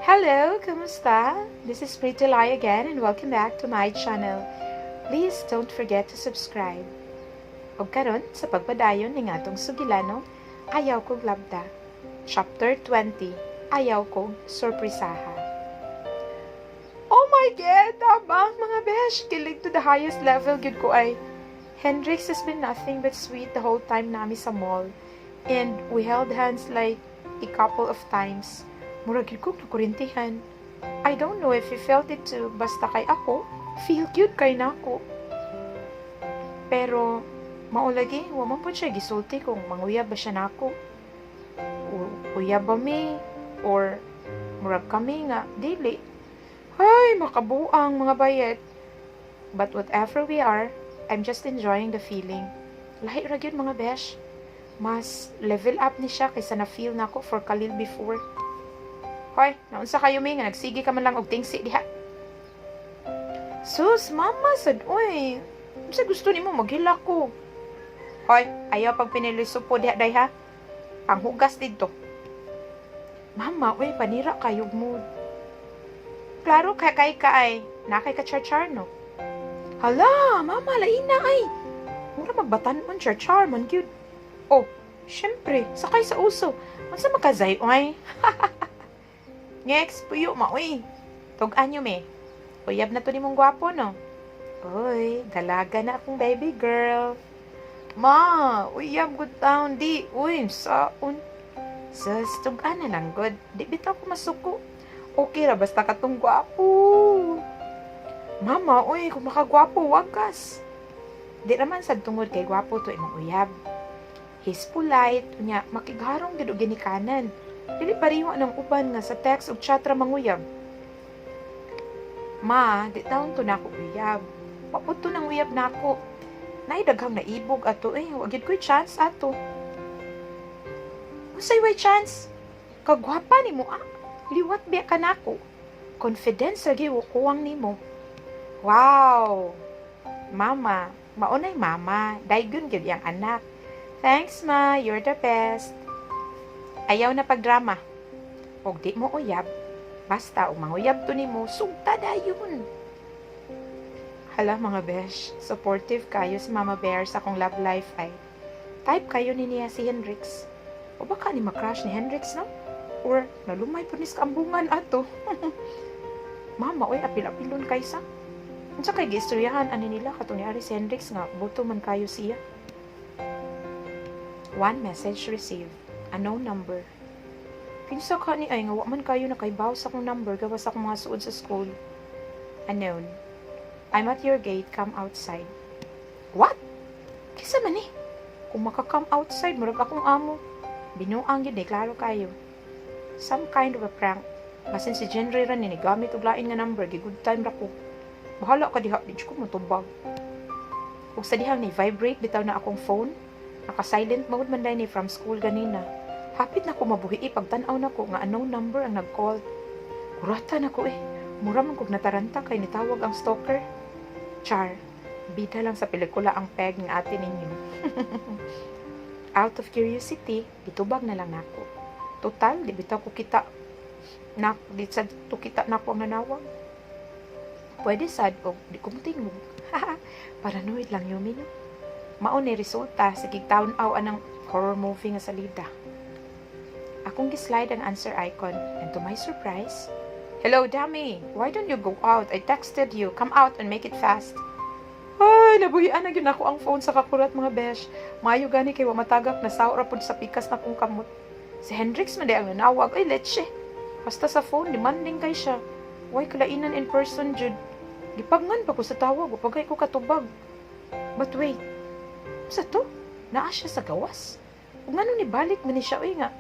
Hello, kumusta? This is Pretty Lai again and welcome back to my channel. Please don't forget to subscribe. Og karon sa pagpadayon ning atong sugilanong Ayaw Kog Labda. Chapter 20, Ayaw Kog Sorpresaha. Oh my God! Tabang mga besh! Kilig to the highest level gyud ko ay. Hendrix has been nothing but sweet the whole time naa mi sa mall. And we held hands like a couple of times. Murag gyud kong nakurintihan. I don't know if he felt it too, basta kay ako, feel cute kay nako. Pero, mao lagi, wa man pud siya gisulti kung manguyab ba siya nako. Uyab ba mi? Or murag kami nga, dili. Ay, makabuang mga bayet. But whatever we are, I'm just enjoying the feeling. Lahi ra gyud, mga besh. Mas level up ni siya kaysa na-feel nako for Khalil before. Hoy, naunsa kayo mi nga nagsige ka man lang og tingsi diha? Sus, mama sad oy. Unsa gusto nimo, maghilak ko? Hoy, ayaw pag pinilisupo diha day ha. Panghugas didto. Mama, oy, panira kayog mood. Klaro kay kay ka ay, nakay ka char-char no. Hala, mama, laina ay. Mura magbatan-on char-char man gyud. Oh, syempre, sakay sa uso. Unsa makazay oy? Ngex, puyo ma oy. Tug-an nyo me. Uyab na to nimong gwapo no. Oy, dalaga na akong baby girl. Ma, uyab gud taon di. Uy, saon. Sus, tug-an na lang gud. Di bitaw ko masuko. Okay ra basta katong gwapo. Mama, uy, kung makagwapo, wagas. Di naman sad tungod kay gwapo to imong uyab. He's polite, unya makigharong gid og ginikanan. Dili pareho ng uban nga sa text ug chat ra manguyab. Ma, di taon to nako uyab. Wa pud to nang uyab nako. Naay daghang naibog ato eh. Wa gyud ko'y chance ato. Unsay way chance? Kagwapa nimo ah. Liwat biya ka nako. Confidence lagi wa kuwang nimo. Wow. Mama, maunay mama. Daygon gyud iyang anak. Thanks, ma, you're the best. Ayaw na pagdrama. Og di mo uyab, basta og manguyab to nimo, sugta dayon. Hala mga besh, supportive kayo si Mama Bear sa akong love life ay. Type kayo ni niya si Hendrix. O baka ni makrush ni Hendrix no? Or nalumay po ni sa kaambungan ato. Mama, oy, apil-apilon kaysa. Unsa kay giistoryahan ani nila katong ni si Hendrix nga buto man kayo siya? One message received. Unknown number. Kinsa ka ni ay nga wa man kayo nakaibaw sa akong number gawas akong mga suod sa school? Unknown. I'm at your gate, come outside. What? Kinsa man ni? Kung maka-come outside, murag akong amo. Binuang gyud eh, klaro kayo. Some kind of a prank. Basin si Jenry ra ni gamit og lain nga number, gi good time ra ko. Bahala ka diha, di ko motubag. Ug sa dihang ni vibrate bitaw na akong phone, naka-silent mode man ni from school ganina. Hapit na ko mabuhi pagtan-aw nako nga unknown number ang nag-call. Kurata na ko eh. Mura man kog nataranta kay nitawag ang stalker. Char, bida lang sa pelikula ang peg ng ate ninyo. Out of curiosity, gitubag na lang nako. Total, di bitaw ko kita na di sa to kita nako ang nanawag. Pwede sad og di ko motingog. Paranoid lang yumi no. Mao ni resulta sa gigtaon-aw anang horror movie nga salida. Akong gislide ang answer icon and to my surprise, "Hello, Dami. Why don't you go out? I texted you. Come out and make it fast." Ay, nabuhian na gyud ako ang phone sa kakurat, mga besh. Maayo gani kay wa matagak, nasaw ra pud sa pikas na kong kamot. Si Hendrix man di ang nanawag. Ay, leche. Basta sa phone, demanding kay siya. Way kalainan in person, jud. Gipagngan pa ko sa tawag, wa pagay ko katubag. But wait, sa to? Naa siya sa gawas. Ug ngano ni balik man ni siya oy nga?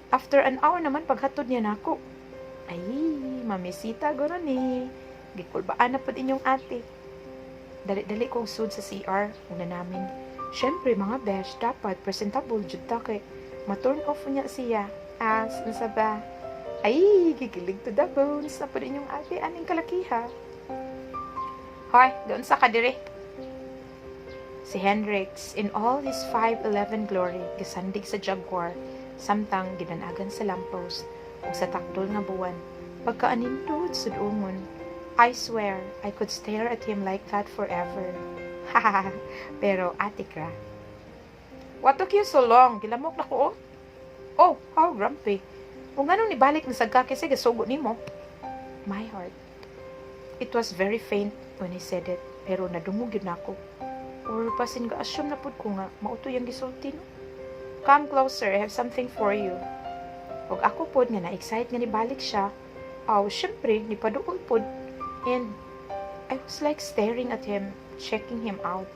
After an hour naman paghatod niya nako. Ay, mamisita guro ni. Gikulbaan na pud inyong ate. Dali-dali kong sud sa CR, una namin. Syempre, mga besh, dapat presentable jud ta kay ma-turn off niya siya. As, unsa ba? Ay, gikilig to the bones na pud inyong ate aning kalakiha. Hoy, doon sa kadiri. Si Hendrix, in all his 5'11 glory, gisandig sa Jaguar, samtang gidanagan sa lamppost ug sa takdol nga buwan, Pagkaanindot sa dungon. I swear, I could stare at him like that forever. Hahaha, pero atik ra. What took you so long? Gilamok na ko, oh. Oh, how grumpy. Kung anong nibalik na sad ka kasi gasugo nimo. My heart. It was very faint when he said it, pero nadungog gyud nako. Or basin ga-assume na pud ko nga mao to iyang gisulti, no? Come closer, I have something for you. Ug ako pod nga na-excite nga nibalik siya. Aw, syempre, nipaduol pod. And I was like staring at him, checking him out.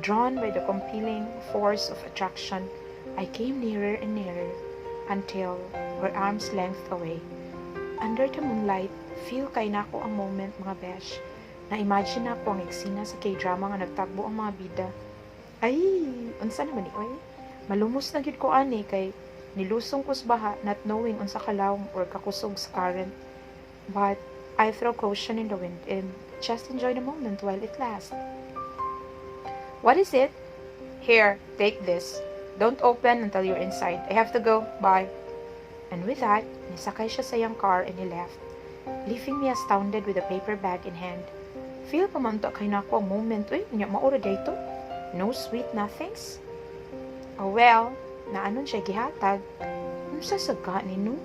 Drawn by the compelling force of attraction, I came nearer and nearer until we're arm's length away. Under the moonlight, feel kay nako ang moment, mga besh. Na-imagine nako ang eksena sa K-drama nga nagtagbo ang mga bida. Ay, unsa naman ni oy? Malumos na gyud ko ani kay nilusong ko sa baha not knowing unsa kalawom or kakusog sa current. But I throw caution in the wind and just enjoy the moment while it lasts. What is it? Here, take this. Don't open until you're inside. I have to go. Bye. And with that, nisakay siya sa iyang car and he left, leaving me astounded with a paper bag in hand. Feel pa man to kay nako ang moment, uy, nya mao ra to. No sweet nothings? Oh well, naanon siya gihatag. Unsa sa ni, no?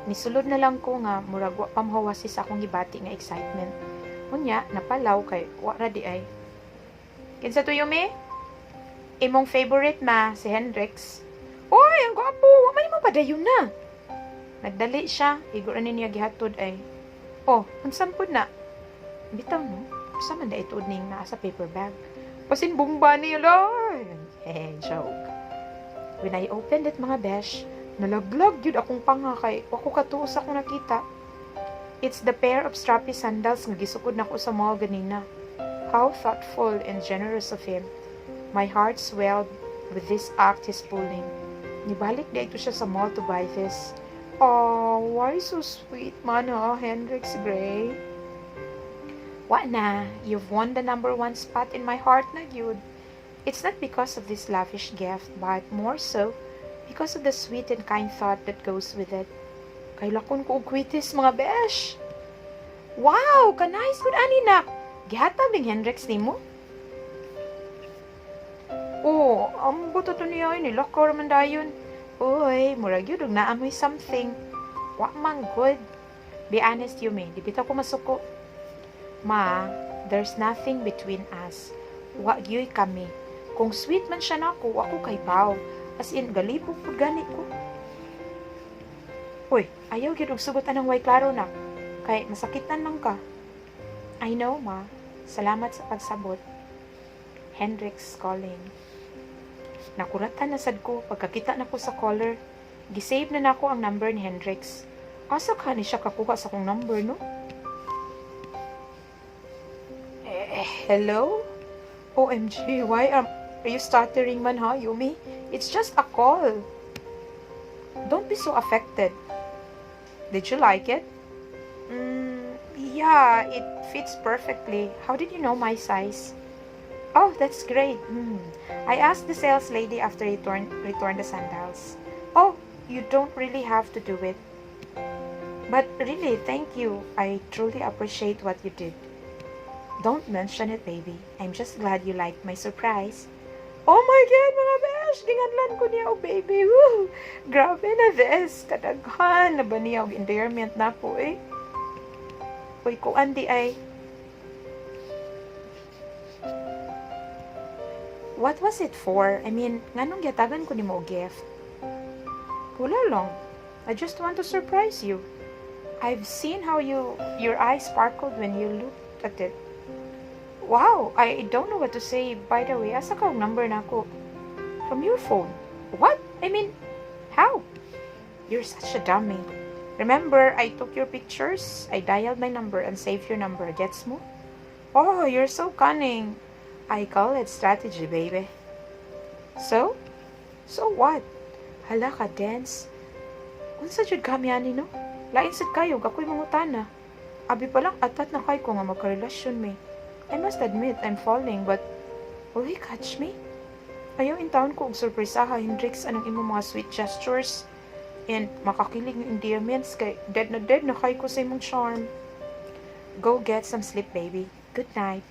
Nisulod na lang ko nga murag wa pa mahawasi sa akong gibati nga excitement. Unya, napalaw kay wa ra di ay. Kinsa to, Yumi? Imong favorite, ma, si Hendrix. Uy, ang gwapo! Wa man mo padayon na. Nagdali siya, igo ra ni niya gihatod ay. Oh, unsa pud na? Bitaw, no? Unsa man da ituod ning naa sa paper bag? Basin bomba ni loy. Eh, joke. When I opened it, mga besh, nalaglag gyud akong panga kay wa ko katuo sa akong nakita. It's the pair of strappy sandals nga gisukod nako sa mall ganina. How thoughtful and generous of him. My heart swelled with this act he's pulling. Nibalik diay to siya sa mall to buy this. Oh, why so sweet man, ha, Hendrix Gray? Wa na, you've won the number one spot in my heart na gyud. It's not because of this lavish gift, but more so because of the sweet and kind thought that goes with it. Kaylakon ko og kwitis, mga besh. Wow, ka-nice gud ani, nak. Gihatag ning Hendrix nimo? Oh, ambot ato niya ay nilakaw raman dayon. Uy, murag gyud og naa moy something. Wa man good. Be honest, Yumi, di bitaw ko masuko. Ma, there's nothing between us. Wa gyud kami. Kung sweet man siya nako, wa ko kahibaw. As in, galipok pud gani ko. Uy, ayaw gyud og sugot anang way klaro na. Kay masakitan lang ka. I know, ma. Salamat sa pagsabot. Hendrix calling. Nakuratan na sad ko pagkakita nako sa caller. Gisave na nako ang number ni Hendrix. Asa ka ni siya kakuha sa akong number, no? Eh, hello? OMG, why are you stuttering man, ha, Yumi? It's just a call. Don't be so affected. Did you like it? Yeah, it fits perfectly. How did you know my size? Oh, that's great. I asked the sales lady after he returned the sandals. Oh, you don't really have to do it. But really, thank you. I truly appreciate what you did. Don't mention it, baby. I'm just glad you liked my surprise. Oh my God, mga besh! Ginganlan ko niya, oh baby. Woo! Grabe na this. Kadaghan na ba niya og endearment nako eh. Uy, kuan di ay. What was it for? I mean, nganong gihatagan ko nimo og gift? Wala lang. I just want to surprise you. I've seen how your eyes sparkled when you looked at it. Wow, I don't know what to say. By the way, asa ka og number nako? From your phone. What? I mean, how? You're such a dummy. Remember, I took your pictures. I dialed my number and saved your number. Gets mo? Oh, you're so cunning. I call it strategy, baby. So? So what? Hala ka, dance. Unsa jud kami ani, no? Lain sad kayo, ako'y mangutana. Abi pa lang atat na kay ko nga magkarelasyon mi. I must admit, I'm falling, but will he catch me? Ayaw intawon ko og surpresaha, Hendrix, anang imong mga sweet gestures. And makakilig ng endearments kay dead na dead na kay ko sa imong charm. Go get some sleep, baby. Good night.